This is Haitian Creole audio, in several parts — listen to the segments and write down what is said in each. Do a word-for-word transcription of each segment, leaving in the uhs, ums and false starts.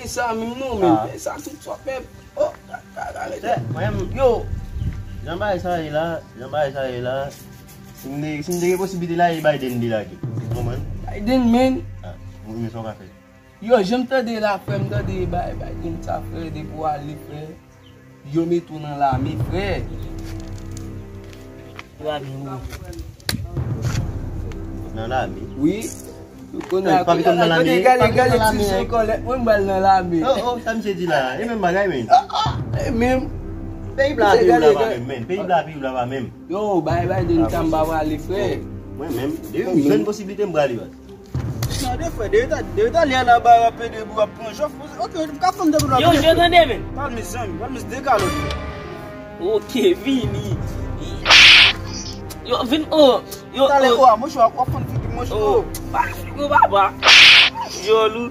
Sa menm non, men fè sa tout sa w fè. Oh, ka, ka, ka, mwen, yo, jan bagay sa ye la, jan bagay sa ye la, si m te, si m te gen posiblite la, e Biden m te lage. Ou konprann? Biden, men. Ah, ou, men sa w ka fè. Yo, jan m tande la, frè, m tande bay, Biden sa, frè, depi w ale, frè. Yo mete w nan lame, frè. Nan lame? Wi. Yo konnen a kote, a kote, gade, gade ti son kòlèt, mwen m pral nan lame. Oh, oh, sa misye di la, e menm bagay, men. Ah, ah, e menm. Peyi bla, peyi bla pa menm, men. Peyi bla, peyi bla pa menm. Yo, bay, bay, de tan m pa prale, frè. Mwen menm, de yon jèn posiblite m prale, baz. Tande, frè, de ta, de ta lè la ba w ap pede pou w ap pran jòf. Ok, m ka fann de pou w ap pran jòf. Yo, je tande, men. Pral mezanmi, pral mezanmi, de kalòt, frè. Ok, vini. Yo, vin, oh, yo, talè, oh, oh, a, mouch, w ap, w ap fann figi mouch, oh. Pa figi, papa. Jòlou.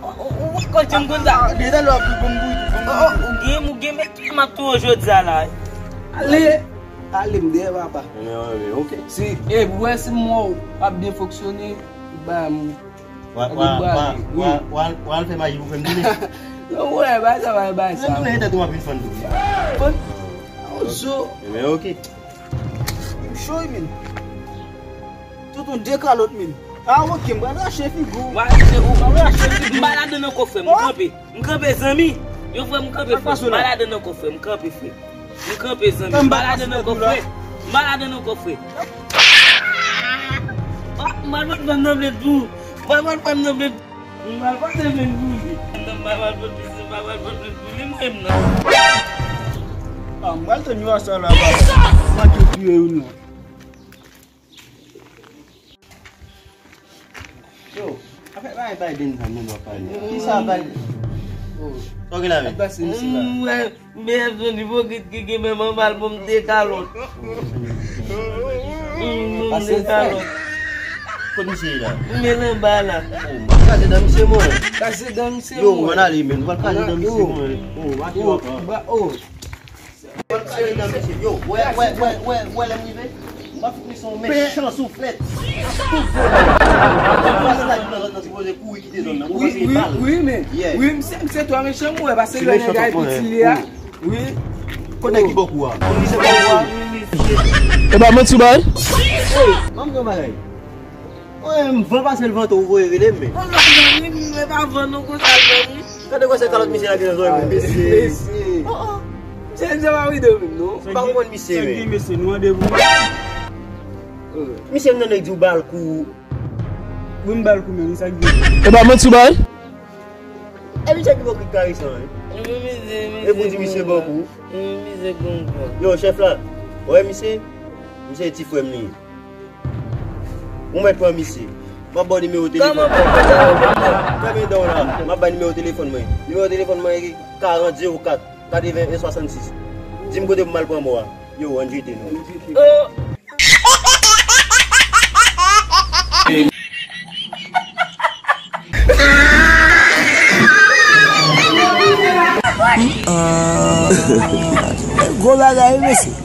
Ou, ou, ou, kòl djim konn sa. Ah, de talè, w ap di, bon, bon, bon. Oh, oh, ou gen, ou gen, men ki m ap touye w jodi a la. Ale, ale, m dèyè, papa. Men, men, ok. Si, e, pou wè si m wè w ap byen fonksyone, ba m. Wa, wa, wa, wa, wa, wa al fè maji pou fè m tounen. Non, wè, bay sa, bay, bay sa. Lè m tounen, se tèt ou m ap vin fann tou. Fann? Yon zo. Ebyen, ok. M cho, wi, men. Tout yon de kalòt, men. Ah, ok, m pral rache figi w. M pral rache figi w. M pa ladan non, kòfè, m kanpe. M kanpe, zanmi. Yo, frè, m kanpe, frè. M pa ladan non, kòfè, m kanpe, frè. M kanpe, zanmi. M pa ladan non, kòfè. M pa ladan non, kòfè. Ah, m pral pran nan plent pou ou. M pral pran nan plent. M pral pran nan plent pou li. M pral pran nan plent pou li, m pral pran nan plent pou li, m menm nan. Ah, m pral tann yo a sa la, ba. M pa tou touye youn nan. Yo, afè bagay Biden sa menm w ap pale. Kisa Biden? Oh. Sa w gen la, men? Ap pase misye la. Mm, men, men, yon ipokrit ki gen menm anba l pou m de kalòt. Mm, pou m de kalòt. Kot misye ye la? Men l anba la. Oh, m ap kraze dan misye, mwen. Kraze dan misye, mwen. Yo, ann ale, men. M ap kraze dan misye, mwen. Oh, m ap yo, oh. Yo, wè, wè, wè, wè, wè lè m rive. M ap fout misye yon mechan souflèt. Tout zòn nan. Tout zòn nan, zòn nan sipoze kouri kite zòn nan. Wi, wi, wi, men. Yeah. Wi, misye, misye twò mechan, mwen, paske lè nèg a epi tire a. Wi. Kote ki bò kou a? Kote ki se bò kou a? E pa manti w bay? Hey, ban m di yon bagay. Mwen, m van pase l vante, ou voye rele m, men. Bon, mwen, mwen, mwen pa van non, konsa l van, wi. Gade kòman se kalòt misye lage nan zòrèy mwen, mesye. Mesye. Oh, oh. Misye, misye pa rido menm, non. M pa konprann misye, men. Sa k gen, mesye, nou randevou. Misye, m tande l di w ba l kou. Wi, m ba l kou, men, sa k gen. E pa manti w bay? E misye ki ipokrit karesan, wi. Epi w di misye ba w kou. Yo, chèf la, ou wè misye? Misye ti frè m li ye. Ou mèt pran misye. M ap ba w nimewo telefòn. Fèmen dan w la. M ap bay nimewo telefòn mwen. Nimewo telefòn mwen se karant zewo kat, katreven en swasannsis. Di m kote pou m al pran mò a. Yo, ann jete nou. Oh! Gwo bagay, mesye.